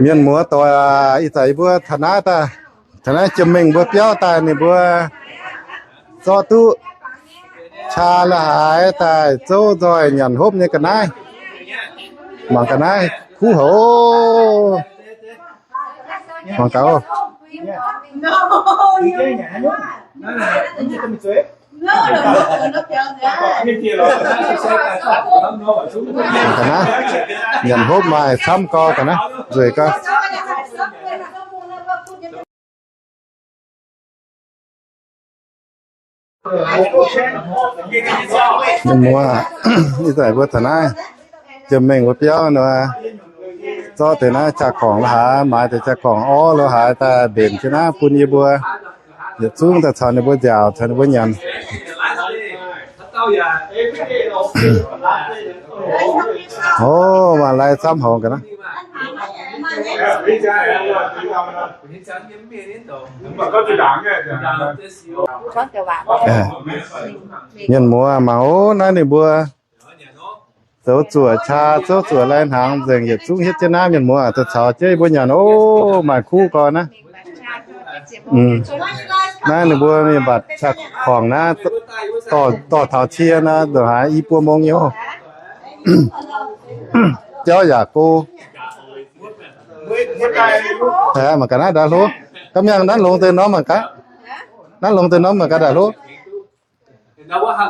Mienh muoz doic aac, ih zanc yie mbuo taux naaiv daaih, taux naaiv jiem-mengh mbuo biauv daaih ninh mbuo zorqv duqv qaqv la'haaix daaih zouv nzoih nyanc hopv nyei ga'naaiv. Mangc ga'naaiv kuv haic oc. Mangc gaax oc. Ga'naaiv nyanc hopv maaih camv gau ga'naaiv, nzueic gau. Mienh muoz, ih zanc mbuo taux naaiv jiem-mengh mbuo biauv nor, zorqv deix naaiv jaa-korngc lo haaix, maaiz deix jaa-korngc orv lo haaix daaih mbenc jienv naaiv bun yie mbuo yietc zungv daaih caux ninh mbuo nziaauc, caux ninh mbuo nyanc. O, maaih lai camv haic ga'naaiv. Mienh muoz mangc oc, naaiv ninh mbuo zoux zuoqc qaqv, zoux zuoqc lai hnaangx nzengc, yietc zungv hietv jienv naaiv. Mienh muoz daaih caux jienv yie mbuo nyanc oc, maaih kuv gau naaiv. Naaiv ninh mbuo mingh mbatc qaqv korngc naaiv, dorh taux cie naaiv, ndongc haaix i buo mong nyei oc. Jauv yaac go. Mangc gaax naaiv ndaaih hlo. Gaav miangh naaiv longx deix norm mangc gaax. Naaiv longx deix norm mangc gaax ndaaih hlo.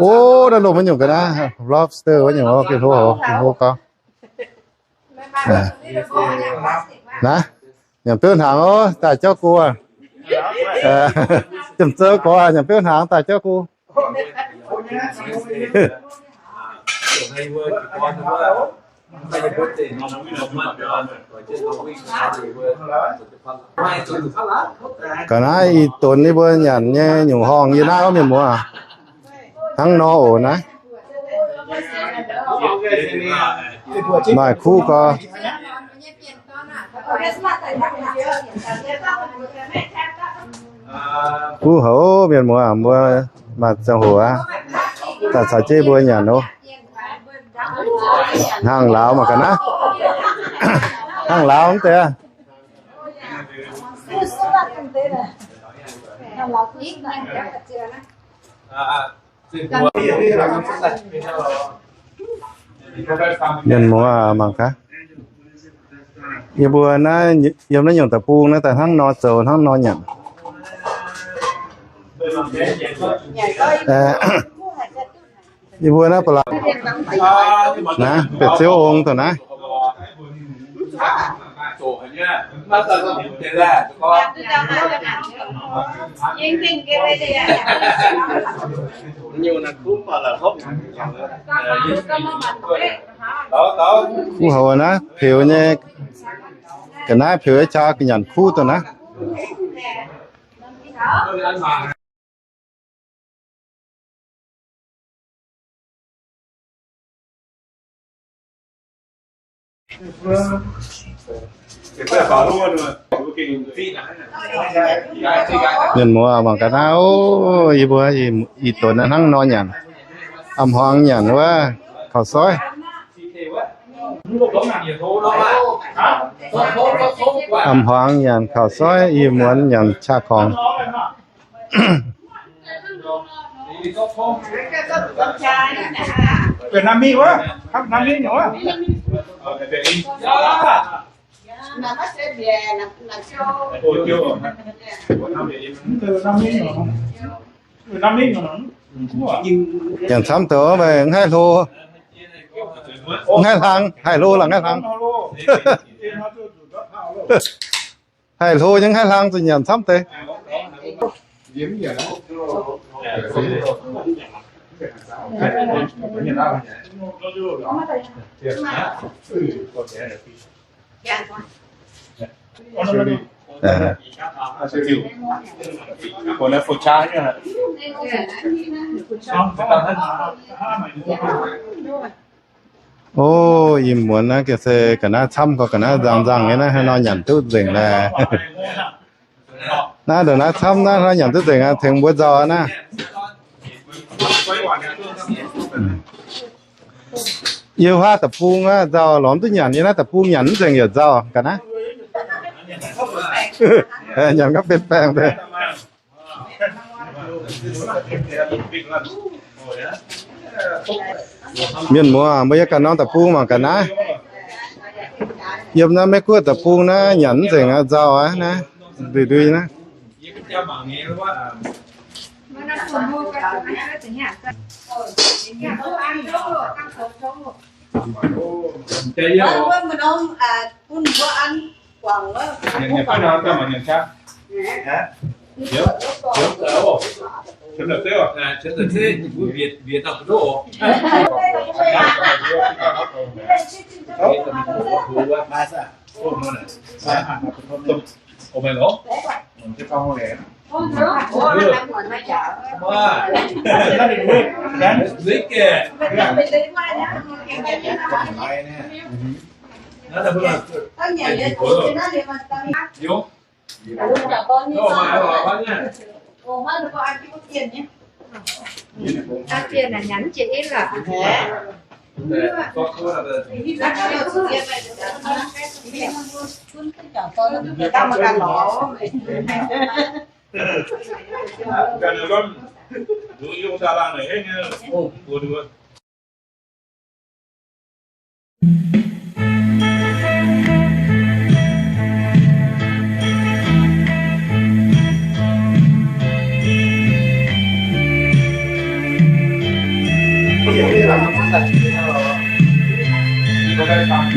O, naaiv longx maiv nyungc ga'naaiv, lobster wuov nyungc, hlo, hlo gau. Naaiv, nyanc beuv hnaangx oc, daaih jauv go. Jiem-zouv gorx, nyanc beuv hnaangx daaih jauv go. Ga'naaiv ih donx ninh mbuo nyanc nyei nyungc horngh yie naaiv mienh muoz, hnangv nor oc naaiv. Maaih kuv gau. Kuv haic mienh muoz, mbuo maaih ziangh hoc aqv, daaih caux jienv mbuo nyanc oc. Hnangv lauz mangc gaax naaiv. Hnangv lauz mv deix. Mienh muoz mangc gaax. Yie mbuo naaiv yiem naaiv nyungc deic-bung naaiv daaih hnangv nor zoux hnangv nor nyanc. Yie mbuo naaiv ba'laqc naaiv, bieqc ziouv ong dongh naaiv. Kuv haic naaiv peux nyei, ga'naaiv peux jaa nyanc kuv dongh naaiv. Mienh muoz mangc gaax naaiv, o, yie mbuo ih donx hnangv nor nyanc. A'hmuangx nyanc wuov kaux soiv. A'hmuangx nyanc kaux soiv, ih muonz nyanc qaqv korngc. Nyanc camv deix meih mv haih hlo. Mv haih hlang, haih hlo la'haih hlang. Haih hlo nyei mv haih hlang, zuqc nyanc camv deix. O, ih muonz naaiv ga'naaiv se ga'naaiv camv gorx, ga'naaiv nzangc-nzangc nyei naaiv, haaix nor nyanc duqv nzengc laaix. Naaiv ndongc naaiv camv naaiv, haaix nor nyanc duqv nzengc aqv, tengx mbuo nzauh naaiv. Yie huaav deic-bung aqv, nzauh lorz mv duqv nyanc, yie naaiv deic-bung nyanc mv nzengc yaac nzauh ga'naaiv. Nyanc gapv benx baengh deix. Mienh muoz, mbuo yiem ganh norm deic-bung mangc ga'naaiv. Yiem naaiv Meiv Guoqv deic-bung naaiv nyanc mv nzengc aqv, nzauh aqv naaiv, ndui-ndui naaiv.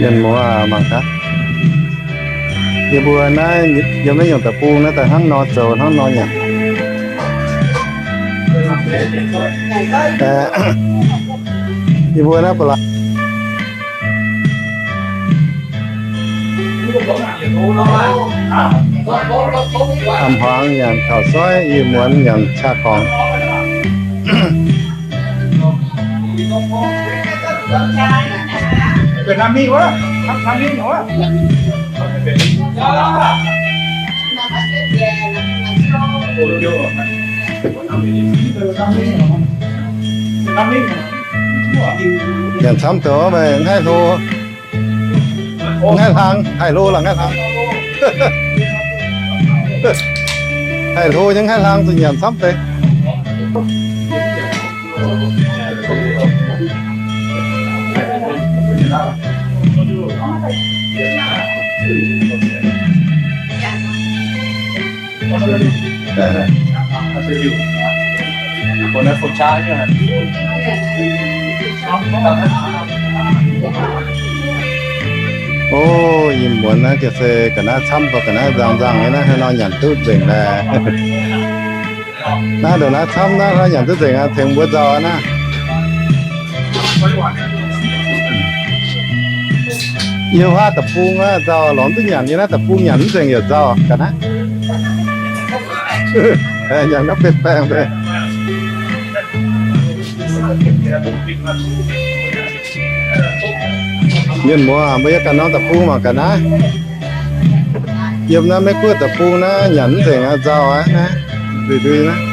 Mienh muoz mangc gaax, yie mbuo naaiv yiem naaiv nyungc deic-bung naaiv daaih hnangv nor zoux hnangv nor nyanc. Yie mbuo naaiv ba'laqc A'hmuangx nyanc taux soiv, ih muonz nyanc qaqv gorngx. Nyanc camv doz meih mv haih hlo. Mv haih hlang, haih hlo la'nqaaiv hlang. Haih hlo nyei mv haih hlang, zuqc nyanc camv deix. O, ih muonz naaiv se ga'naaiv camv, ga'naaiv nzangc-nzangc nyei naaiv, hnangv nor nyanc duqv nzengc daaih. Naaiv ndongc naaiv camv naaiv, hnangv nor nyanc duqv nzengc aqv, tengx mbuo nzauh aqv naaiv. Yiem huaav deic-bung aqv, nzauh lorz mv duqv nyanc, yiem naaiv deic-bung nyanc mv nzengc yaac nzauh ga'naaiv. Nyanc gapv benx baengh deix. Mienh muoz, mbuo yiem ganh norm deic-bung mangc ga'naaiv. Yiem naaiv Meiv Guoqv deic-bung naaiv nyanc mv nzengc aqv, nzauh aqv naaiv, ndui-ndui naaiv.